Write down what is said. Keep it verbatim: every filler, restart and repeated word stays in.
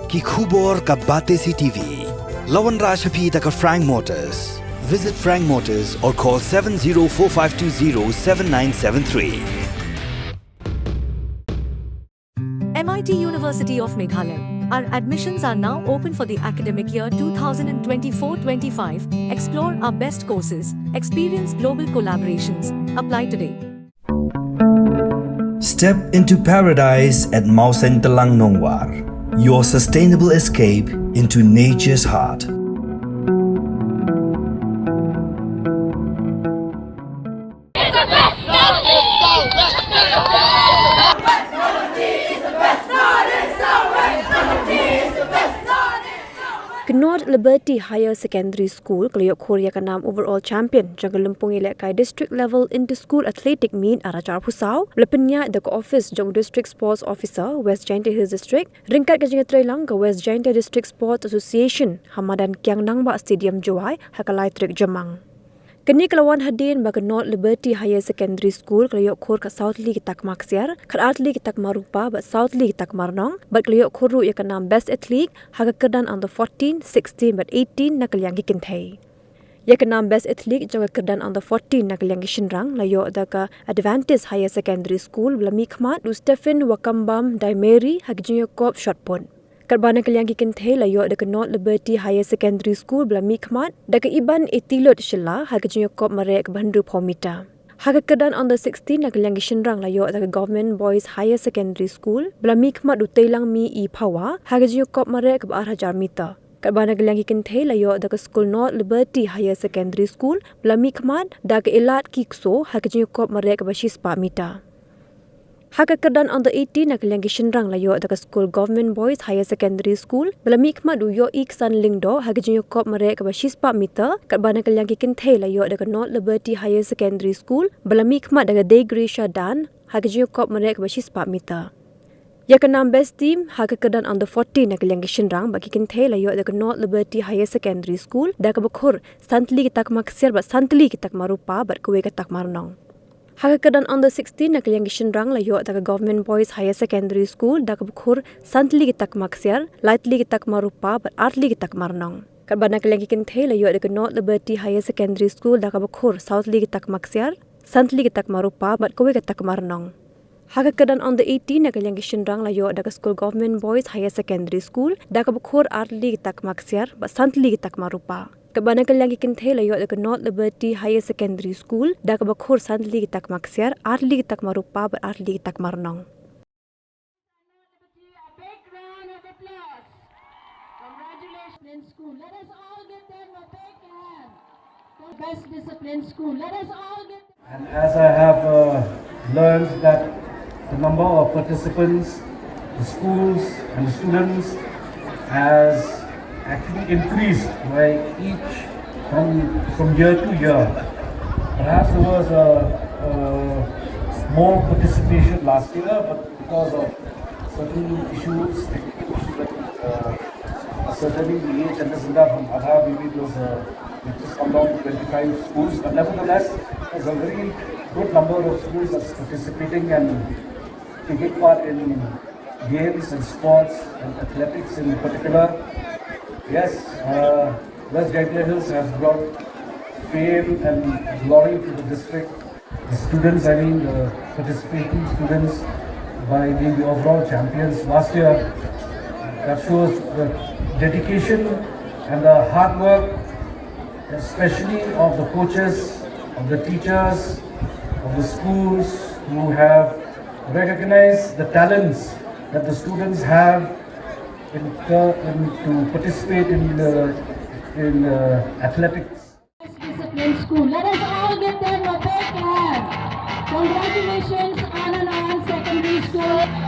Ki khubor ka Batesi TV. La wanrah sha phi da ka Frank Motors. Visit Frank Motors or call seven zero four five two zero seven nine seven three. M I T University of Meghalaya. Our admissions are now open for the academic year two thousand twenty-four twenty-five. Explore our best courses, experience global collaborations. Apply today. Step into paradise at Mawsyntelang Nongwar. Your sustainable escape into nature's heart. Ka North Liberty Higher Secondary School ka la ïohkhur ïa ka nam overall champion jong ka lympung ïalehkai District Level Inter-School Athletic Meet ar hajar arphew saw, ba la pynïaid da ka office jong u District Sports Officer, West Jaintia Hills District, ryngkat ka jingïatreilang ka West Jaintia District Sports Association ha madan Kiang Nangbah Stadium, Jowai, ha ka lai tarik Jymmang. Kane ka la wan hadien ba ka North Liberty Higher Secondary School ka la ïohkhur ka saw tylli ki takma ksiar, khatar tylli ki takma rupa bad saw tylli ki takma rnong, bad ka la ïohkhur ruh ïa ka nam Best Athlete ha ka kyrdan under fourteen, sixteen bad eighteen na ka liang ki kynthei. Ïa ka nam Best Athlete jong ka kyrdan under fourteen na ka liang ki shynrang la ïoh da ka Adventist Higher Secondary School ba la mihkhmat da u Stephen Wakambam Daimeri ha ka jingïakop shot put. Katba na ka liang ki kynthei la ïoh da ka North Liberty Higher Secondary School ba la mihkhmat da ka Iban Etilot Shylla ha ka jingïakop mareh kaba hynriewphew meter. Ha ka kyrdan under sixteen na ka liang ki shynrang la ïoh da ka Government Boys Higher Secondary School ba la mihkhmat da u Teilangmi E Phawa ha ka jingïakop mareh kaba ar hajar meter. Katba na ka liang ki kynthei la ïoh da ka skul North Liberty Higher Secondary School ba la mihkhmat da ka Elat Kikso ha ka jingïakop mareh kaba shispah meter. Ha ka kyrdan under eighteen na ka liang ki shynrang la ïoh da ka skul Government Boys Higher Secondary School ba la mihkhmat da u Ïohi Ksan Lyngdoh ha ka jingïakop mareh kaba shispah meter, katba na ka liang ki kynthei la ïoh da ka North Liberty Higher Secondary School ba la mihkhmat da ka Dei Grisha Dan ha ka jingïakop mareh kaba shispah meter. Ïa ka nam Best Team ha ka kyrdan under fourteen na ka liang ki shynrang bad ki kynthei la ïoh da ka North Liberty Higher Secondary School da kaba khur san tylli ki takma ksiar bad san tylli ki takma rupa bad kawei ka takma rnong. Ha ka kyrdan under sixteen na ka liang ki shynrang la ïoh da ka Government Boys Higher Secondary School da kaba khur san tylli ki takma ksiar, lai tylli ki takma rupa bad ar tylli ki takma rnong. Katba na ka liang ki kynthei la ïoh da ka North Liberty Higher Secondary School da kaba khur saw tylli ki takma ksiar, san tylli ki takma rupa bad kawei ka takma rnong. Ha ka kyrdan under eighteen na ka liang ki shynrang la ïoh da ka skul Government Boys Higher Secondary School da kaba khur ar tylli ki takma ksiar bad san tylli ki takma rupa. Katba na ka liang ki kynthei la ïoh da ka North Liberty Higher Secondary School da kaba khur san tylli ki takma ksiar, ar tylli ki takma rupa bad ar tylli ki takma rnong. A big round of applause. Congratulations, Discipline School. Let us all give them a big hand. The best Discipline School. Let us all give And as I have, uh, learned that the number of participants, the schools and the students has actually increased by each from, from year to year. Perhaps there was a, a more participation last year, but because of certain issues, technical issues that, uh, concerning the age and this and that from Aadhaar, maybe it was, uh, it just come down to twenty-five schools. But nevertheless, there's a very good number of schools that's participating and taking part in games and sports and athletics in particular. Yes, uh, West Jaintia Hills has brought fame and glory to the district. The students, I mean, the participating students, by being the overall champions last year, that shows the dedication and the hard work, especially of the coaches, of the teachers, of the schools who have recognized the talents that the students have in, in to participate in the, in, uh, athletics. Discipline School. Let us all give them a big hand. Congratulations, Anand Secondary School.